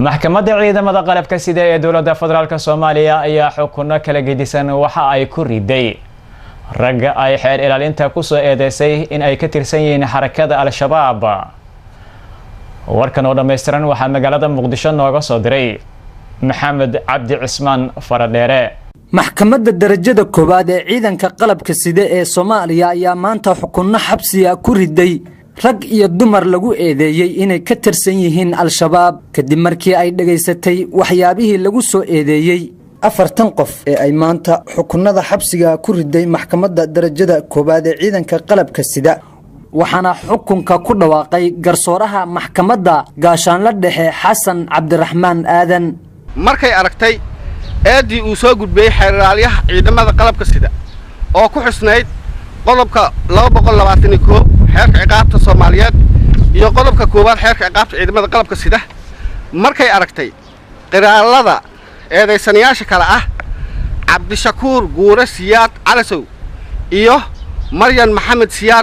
Maxkamadda ciidamada qalabka sida ee dowladda federaalk Soomaaliya ayaa xukunno kala gedisan waxa ay ku riday ragga ay xeer ilaalinta kusoo eedeysay in ay ka tirsan yihiin xarakada Al-Shabaab. Warkan oo dhammaystiran waxaa magaalada Muqdisho nooga soo diray Maxamed Cabdi Cismaan Faradheere. Maxkamadda darajada koowaad ee ciidanka qalabka sida ee Soomaaliya ayaa maanta xukunno xabsiga ku riday rag iyo dumar lagu eedeeyey inay ka tirsan yihiin Al-Shabaab, kadib markii ay dhegaysatay waxyaabihii lagu soo eedeeyey. 40 qof ee ay maanta xukunnada xabsiga ku riday maxkamadda darajada koowaad ee ciidanka qalabka sida, waxaana xukunka ku dhawaaqay garsooraha maxkamadda Gaashaanla Dhexe Xasan Cabdiraxmaan Aadan. Markay aragtay eeddii uu soo gudbiyey xeeraalyaha ciidamada qalabka sida oo ku xusnayd qodobka 221 xeerka ciqaabta Soomaaliyeed iyo qodobka 1aad xeerka ciqaabta ciidamada qalabka sida, markay aragtay qiraallada eedaysanayaasha kale ah Cabdishakuur Guure Siyaad Calasow iyo Maryan Maxamed Siyaad.